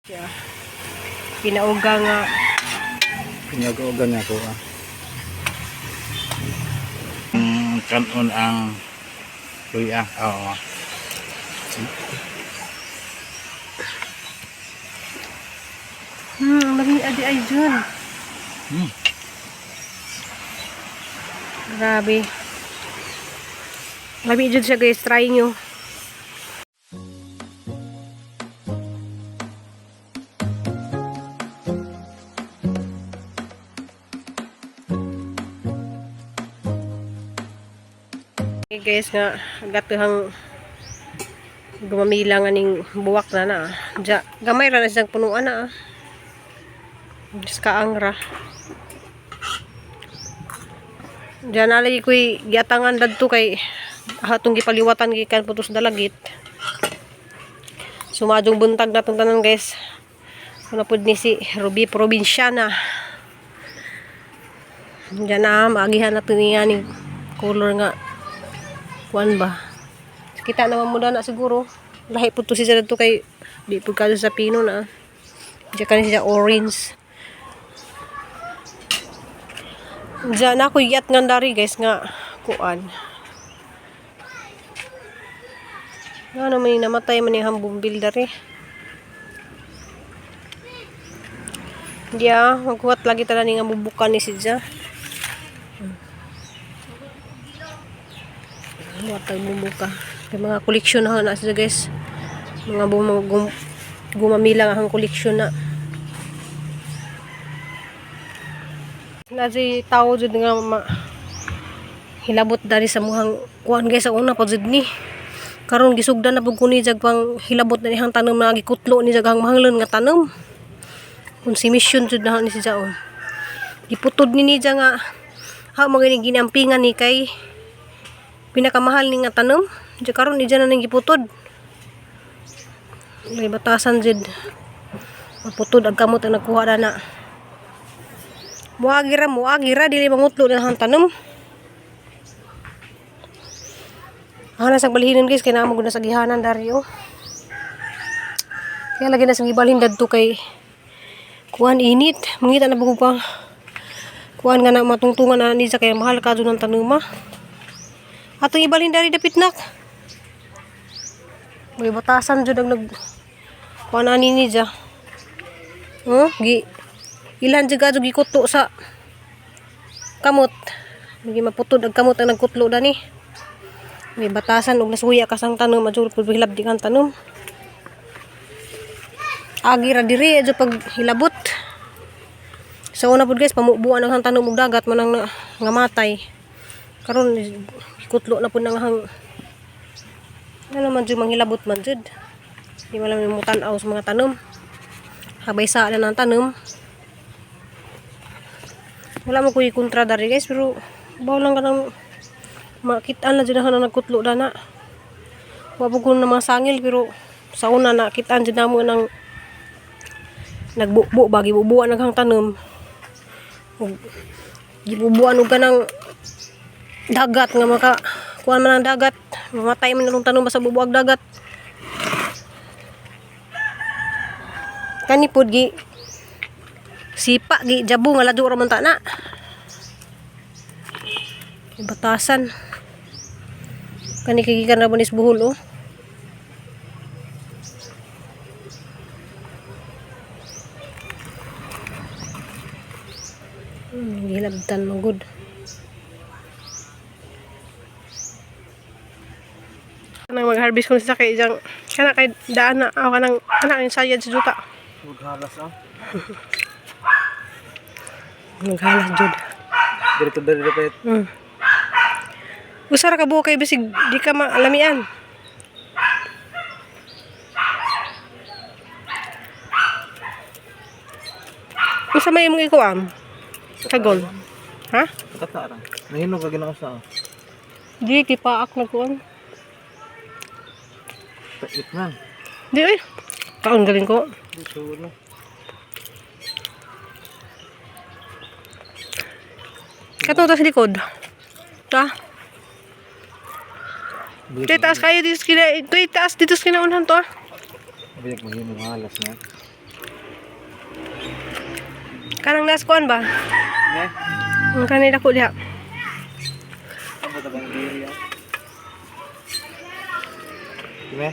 Siya. Pinauga nga. Pinag-ugan niya ako ah. Kanon ang luya. Oo. Ang lami adi ay Jun. Grabe. Lami jud siya, guys, try nyo. Okay guys nga gatuhang gumamila nga ning buwak na na. Diya, gamay ra na siyang punuan na. Ah. Diyos kaang ra. Diyan na lagi ko'y giatangan dadto kay hatong gipaliwatan gikan putos dalagit. Sumadong buntag na tong tanan, guys. Una pud ni si Ruby Provinciana. Diyan na maagihan na to niya ni color nga kuan ba. Kita naman mo na siguro. Lahi pud to siya dadto kay di pud kayo sa pino na. Diyan kanin siya orange. Diyan ako yat nga dari, guys, nga kuan. Nga naman yung namatay man yung hambumbil dari. Diya, maghuwat lagi tala ni nga bubukan ni siya. Huwat tag bubuka. May mga koleksyon na na siya, guys. Mga gumamila nga ang koleksyon na. Na si tao jud nga hilabot dari sa muhang kuan, guys, sa una pa jud ni. Karon gisugdan na pud ko ni jag pang hilabot na nihang tanom na gikutlo ni jag ang mahanglon nga tanom. Kung si mission jud na ni si Jaon. Giputod ni niya nga ha mga ginampingan ni kay pinakamahal ni nga tanom. Diya karon ni na ning giputod. May batasan jud. Maputod ang kamot ang nagkuha na na. Muagi ra, muagi ra, dili mangutlo na ang tanom. Ah, nasa balhinon, guys, kay naamo gud na sa gihanan dari oh. Kaya lagi na sa gibalhin dadto kay kuan init. Mangita na bago pa. Kuan nga na matungtungan na ni sa kay mahal ka ng tanuma. Atong ibalhin dari dapit nak. May batasan jud ang nag kuan ani ni ja. Oh, gi ilan jud kadto gikuto sa kamot. Magi maputod ang kamot ang nagkutlo dani. May batasan og nasuya ka sang tanom adyo pud hilab di kang tanom. Agi ra diri adyo pag hilabot. Sa una pud, guys, pamubuan ang tanom og dagat man ang nga matay. Karon kutlo na pud nang hang ano man jud manghilabot man jud. Di man lang mo tan-aw sa mga tanom. Habay sa na ng tanom. Wala mo kuy kontra dari, guys, pero baw lang ka nang makitaan na dyan na nagkutlo na na. Wa po ko na mga sangil pero sa una nakitaan dyan na mo nang nagbubo ba gibubuan ang tanom. Ug gibubuan og kanang dagat nga maka kuan man ang dagat, mamatay man ang tanom basta bubuag dagat. Kani pod gi sipa gi jabo nga lado ra man ta na. Batasan. Kani kay gikan ra ba nis buhol oh. Gilabtan mo good. Kanang mag-harvest ko sa kay isang kana kay daan na ako kanang kana yung sayad sa juta. Maghalas ah. Naghalas jud. Dito dito dito. Usa ra ka buok kay bisig di ka maalamian. Usa may imong ikuam? Kagol. Ha? Kata ra. Nahinog ka ginawa sa. Di kipaak na kuan. Pait man. Di ay. Kaon galing ko. Dito na. Kato ta sa likod. Ta. Ito taas kayo dito sa kina. Ito taas dito sa kinaunhan to. Ah. Biyak mahimong halas na. Kanang nas kuan ba? Ne? Ang kanila ko diha. Ang bata bang diri ah. Dime?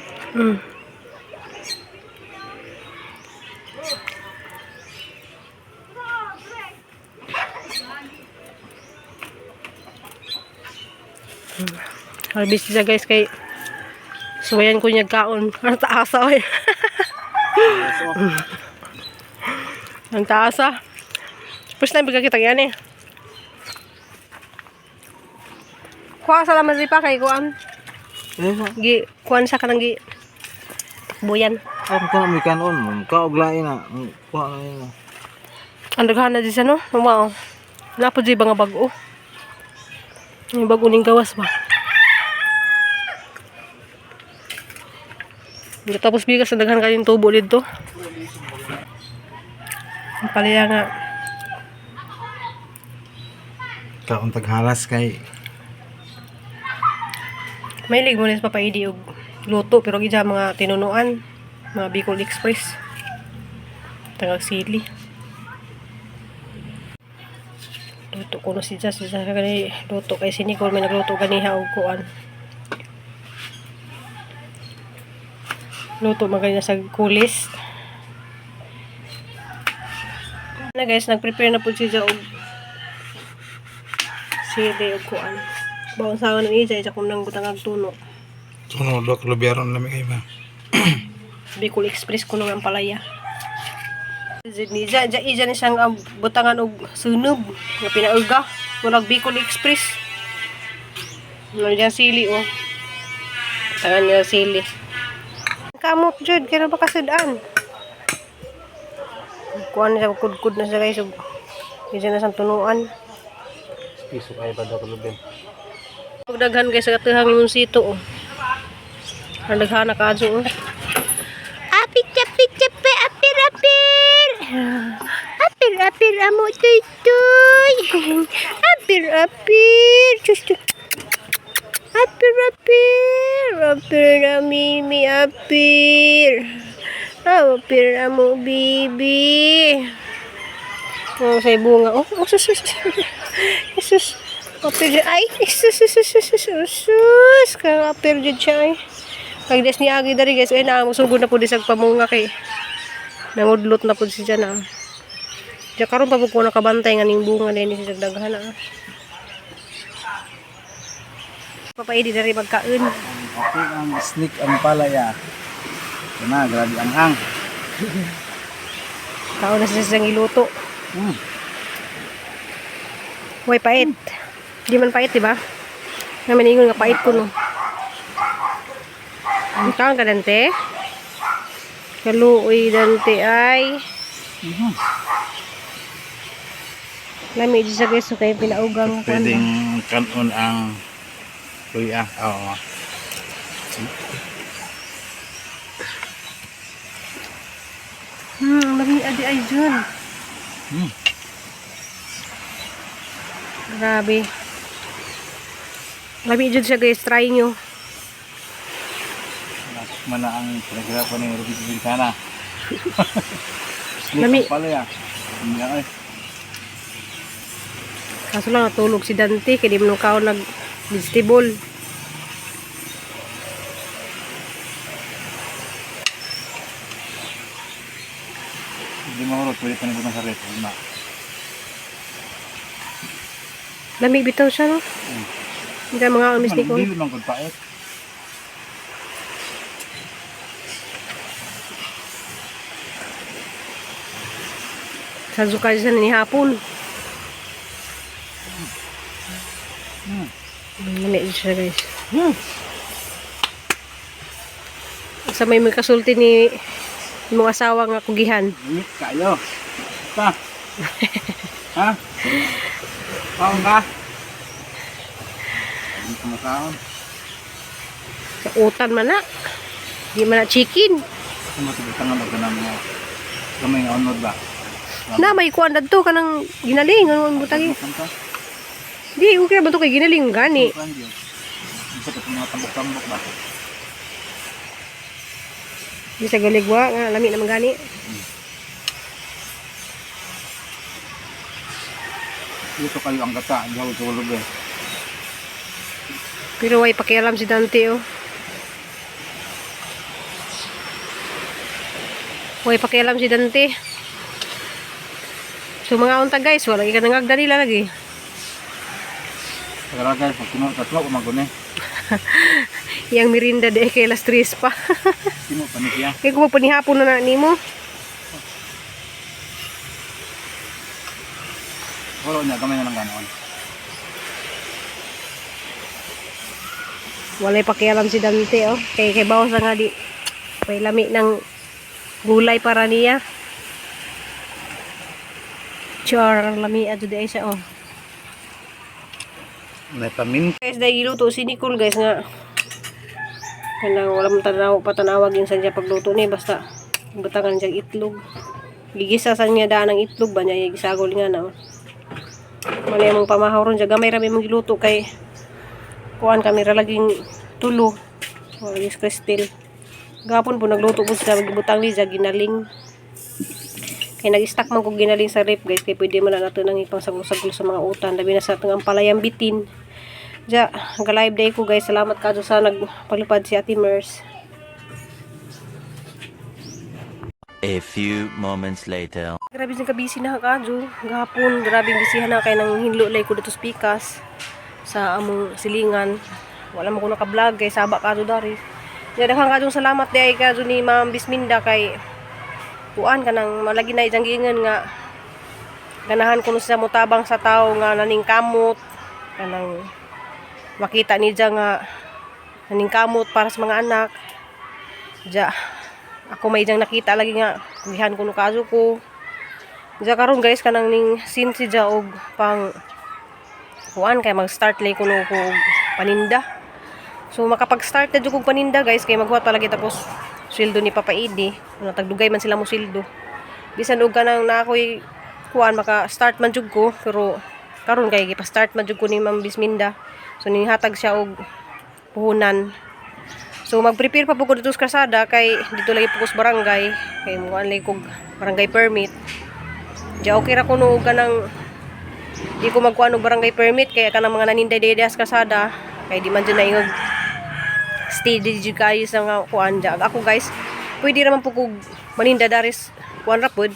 Harvest siya guys kay suwayan ko niya kaon. Ang taas oy. Ang taas ah. First time bigla kita yan eh. Kuha sa laman pa kay kuan. Eh, sa. Gi kuan sa kanang gi takbuyan. Ako ka may kanon mo. Kaog lain na. Kuha na yun. Ang daghan na di siya no. Wow. Napo di ba nga bag-o? Yung bago ning gawas ba? Tapos bigas na daghan kayong tubo dito. Ang palaya nga. Kaon taghalas kay Mahilig mo rin sa papaidi og luto pero gid mga tinunuan, mga Bicol Express. Tagag sili. Luto ko na si Jas, si Jas gani luto kay si Nicole may nagluto ganiha og kuan. Luto man ganina sa kulis. Na guys, nagprepare na po si Jas og sili og kuan. Bawang sa ng isa, isa kung nang butangag tuno. Tuno dok lubiaron lami kay ba. Bicol Express kuno ang palaya. Ni ja ja ija ni siyang ang butangan og sunog nga pinauga murag Bicol Express. Ano diyan sili oh. Tangan niya sili. Kamot jud kay ba kasud-an. Kuan na siya kudkud na siya guys ug ija na siyang tunuan. Piso kay ba dok lubin. Pagdaghan guys sa katihang limonsito oh. Ang daghan na kaadyo oh. Apit apit apit apir apir. Apir apir amo tuy tuy. Apir apir. Sus sus. Apir apir. Apir na mimi apir. Apir amo bibi. Oh, sa bunga. Oh, oh, sus, sus, sus. Sus. Apir dyan. Ay, sus, sus, sus, sus, sus, sus. Kaya apir dyan siya ay. Pag des ni Agi dari guys, ay na, musugod na po di sa pamunga kay. Nangudlot na po si dyan ah. Diyan karon pa po ko nakabantay nga ning bunga din si daghan ah. Papaidi dari magkaon. Ako ang sneak ang palaya. Ito na, grabe ang hang. Kaon na siya siyang iluto. Way pait. Di man pait, di ba? Nga maningon nga pait ko no. Ang kaon ka dante? Kaluoy dante ay. Lami di sa guys, so kay pinaugang kuan ba? Pwedeng kanon ang luya. Oo. Ang lami adi ay dyan. Grabe. Lami dyan siya guys, try nyo. Mana ang pinaghirapan ng Rubik Bintana. Sneak Lami. ang palaya. Hindi ay. Kaso lang natulog si Dante, kaya di mo nung kaon nag vegetable. Hindi mahurot, pwede pa nabutang sa rep. Na. Lami bitaw siya no? Hindi mga umis ni Hindi man kung pait. Sa zuka siya ni hapon. Lami siya guys. Sa may mga kasulti ni imong asawa nga kugihan. Init kayo. Pa. Ha? Kaon ka? Hindi ko makaon. Sa utan man na. Di man na chicken. Kung matibutangan og kanang mga gamay nga unod ba? Na may kuan dadto kanang ginaling ano ang butang. Kanta? Di okay ba to kay ginaling gani. Kuan gyud. Isa ka mga tambok-tambok ba? Di sa galigwa nga lami naman gani. Dito kayo ang gata, ang gawin sa lugar. Pero way pakialam si Dante oh. Way pakialam si Dante. So mga unta guys, wala ka nangagda nila lagi. Kaya guys, pag tino, tatlo, umagone. Yang merinda de kay alas 3 pa. Tino, panik ya. Kay kung panihapon na na nimo. Wala niya, gamay na lang ganoon. Walay pakialam si Dante oh. Kay kay bawas na nga di. May lami ng gulay para niya. Char, ang lami adto di ay siya oh. May pamin. Guys, dahil giluto si Nicole guys nga. Kanang wala man tanaw patanawag yun sa niya pagluto ni basta butangan siya itlog. Gigisa sa niya daan ang itlog ba niya gisagol nga na. Malay mong pamahaw ron siya gamay ra may mong giluto kay kuan kami ra laging tulo. Wala is Cristel. Gapon po nagluto po siya gibutang ni siya ginaling. Kay nag-stock man ko ginaling sa rep guys kay pwede man na nato nang ipangsagol-sagol sa mga utan labi na sa atong ampalayang bitin. Ja, live day ko guys. Salamat kadto sa nagpalipad si Ate Mers. A few moments later. Grabe sa kabisi na kadto. Gahapon, grabe bisihan na kay nang hinlo lay ko dito sa pikas sa among silingan. Wala man ko naka-vlog kay saba kadto dari. Ja, daghang kadto salamat di ay kadto ni Ma'am Bisminda kay kuan kanang malagi na ijang giingon nga ganahan kuno siya motabang sa tao nga naningkamot kanang makita niya nga naningkamot para sa mga anak. Ja, ako may ijang nakita lagi nga kugihan kuno kaso ko. Ja karon guys kanang ning sin si ja og pang kuan kay mag-start lay kuno ko og paninda. So makapag-start na jud kog paninda guys kay maghuwat pa lagi tapos sweldo ni Papa Idi. Ano tagdugay man sila mo sweldo. Bisan og kanang na ako'y kuan maka-start man jud ko pero karon kay gipa-start man jud ko ni Ma'am Bisminda. So nihatag siya og puhunan. So mag-prepare pa po ko dito sa kasada kay dito lagi po ko sa barangay kay muan lagi kog barangay permit. Diya okay ra kuno og kanang di ko magkuan og barangay permit kay kanang mga naninday dayay sa kasada kay di man jud naingog steady jud kayo sa nga kuan diya. Ako guys, pwede ra man po kog maninda daris kuan ra pod.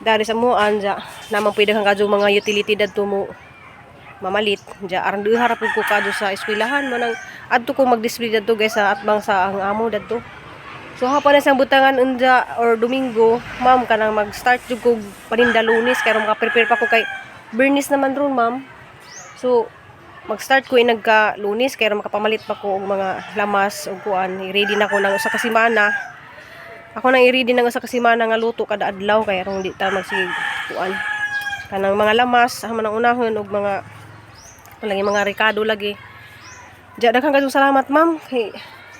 Dari sa muan diya naman pwede kang kadyo mga utility dadto mo mamalit diya aron duha ra pud ko kadyo sa eskwelahan mo nang adto ko mag-display dadto guys sa atbang sa ang amo dadto. So hapa na siyang butangan unja or Domingo, ma'am kanang mag-start jud kog paninda Lunes kay aron maka-prepare pa ko kay Bernice naman ron, ma'am. So mag-start ko nagka Lunes kay aron makapamalit pa ko og mga lamas og kuan, i-ready na ko ng usa ka semana. Ako nang i-ready ng usa ka semana nga luto kada adlaw kay aron di ta magsige kuan. Kanang mga lamas, ang manang unahon og mga lagi mga rekado lagi. Diya daghang kayong salamat ma'am kay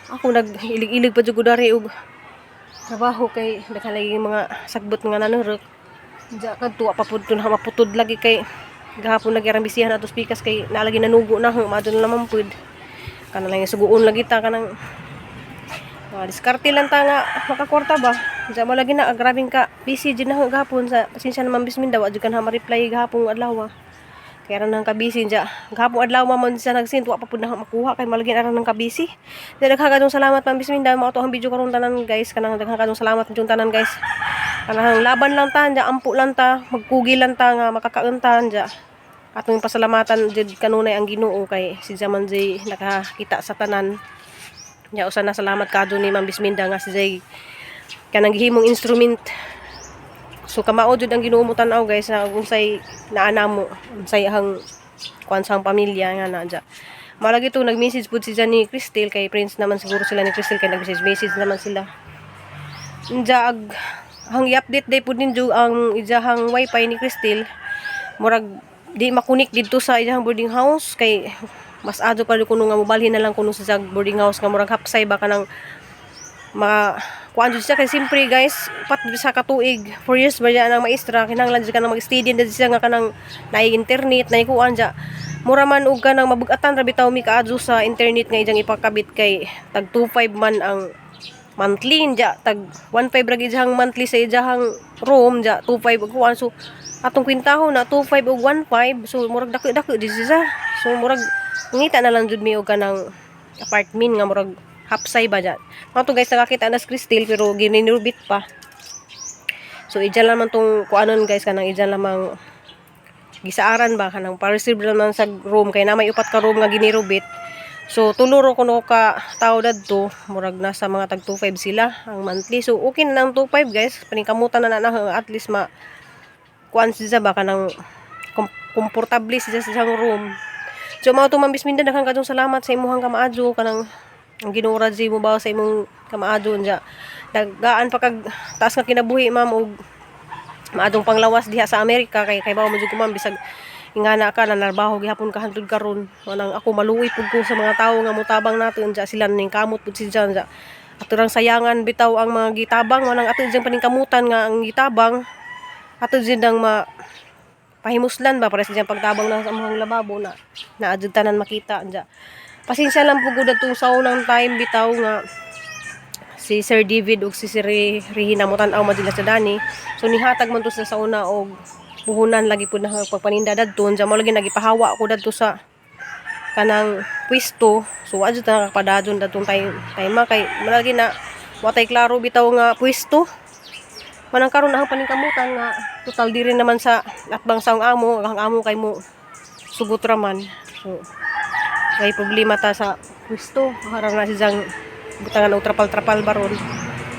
ako nag-ilig-ilig pa jud ko dari og trabaho kay daghan lagi mga sagbot nga nanurok. Diya kadto pa pud to na maputod lagi kay gahapon lagi arang bisihan ato pikas kay nalagi nanugo na ho maadto na naman pud. Kana lang yung suguon lagi ta kanang mga diskarte lang ta nga makakwarta ba. Diya mo lagi na grabing ka busy jud na ho gahapon sa pasensya naman bisminda wa jud ka na ma-reply gahapon adlaw. Kaya ran ang kabisi dya. Gahapon adlaw man siya nagsin, wa pa pud na makuha kay malagyan aran ng kabisi. Dya daghang kadong salamat ma'am Bisminda mao to ang video karon tanan guys kanang daghang kadong salamat jung tanan guys. Kanang laban lang ta dya, ampo lang ta, magkugi lang ta nga makakaunta dya. Atong pasalamatan jud kanunay ang Ginoo kay si Jaman Jay nakakita sa tanan. Nya usa na salamat kadto ni Ma'am Bisminda nga si Jay kanang gihimong instrument. So kamao jud ang Ginoo mo tan-aw guys sa unsay naana mo, unsay ang kuan sa ang pamilya nga na dya. Malagi to nag-message pud si ni Cristel kay friends naman siguro sila ni Cristel kay nag-message message naman sila. Unja ag ang i-update day pud ninyo ang ijahang wifi ni Cristel. Murag di makunik didto sa ijahang boarding house kay mas adto pa kuno nga mobalhin na lang kuno sa boarding house nga murag hapsay ba kanang maka kuan jud siya kay simpre guys pat sa katuig 4 years ba yan ang maestra kinahanglan jud ka nang mag-steady na siya nga kanang naay internet naay kuan ja mura man og kanang mabug-atan ra bitaw mi kaadto sa internet nga ijang ipakabit kay tag 25 man ang Monthly ja tag 1.5 ra gid siyang monthly sa iyang room ja, 2.5 ug kuan. So atong kwintahon na 2.5 ug 1.5, so murag dako-dako di siya. So murag ngita na lang jud mi og kanang apartment nga murag hapsay ba dyan. Mao to, guys, nakakita na sa Crystal pero gininubit pa. So ija lang man tong kuanon, guys, kanang ija lamang gisaaran ba, kanang pa-reserve lang man sa room kay na may upat ka room nga ginirubit. So tulo ro kuno ka tao dadto, murag nasa mga tag 25 sila ang monthly. So okay na lang 25, guys, paningkamutan na na at least ma kuan siya ba, kanang komportable siya sa siyang room. So mao to, Ma'am Bisminda, daghang kadtong salamat sa imuhang kamaadyo, kanang ang Ginoo ra mo ba sa imong kamaadyo nya. Dagaan pa kag taas nga kinabuhi, ma'am, og maadong panglawas diha sa Amerika kay kay bawo mo jud ko, ma'am, bisag ingana ka nanarbaho gihapon ka hantud karon. Manang ako, maluoy pud ko sa mga tawo nga motabang nato unja sila ning kamot pud sila unja ato rang sayangan bitaw ang mga gitabang. Manang ato diyang paningkamutan nga ang gitabang ato dyan ang ma pahimuslan ba para sa diyang pagtabang na sa among lababo na naa jud tanan makita unja. Pasensya lang pud gud atong sa unang time bitaw nga si Sir David ug si Sir Regina mo tan-aw man sila sa Dani. So nihatag man to sila sa una og puhunan lagi pud na pagpaninda dadto. Unsa mo lagi nagipahawa ko dadto sa kanang pwesto. So wa jud ta nakapadayon dadtong time time kay malagi na watay klaro bitaw nga pwesto. Manang karon ang paningkamutan nga total diri naman sa atbang sa amo, ang amo kay mo sugot ra man. So kay problema ta sa pwesto, harang na siyang butangan og trapal-trapal baron.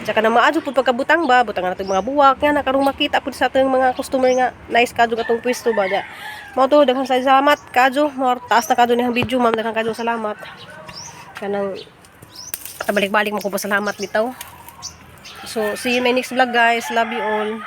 Tsaka na maadyo pud pagkabutang ba, butangan nato mga buwak nga na karong makita pud sa atong mga customer nga nice kadyo atong pwesto ba da. Mao to, daghang salamat kadyo, more taas na kadyo niyang video, ma'am, daghang kadyo salamat. Kanang balik-balik mo ko pasalamat bitaw. So see you in my next vlog, guys. Love you all.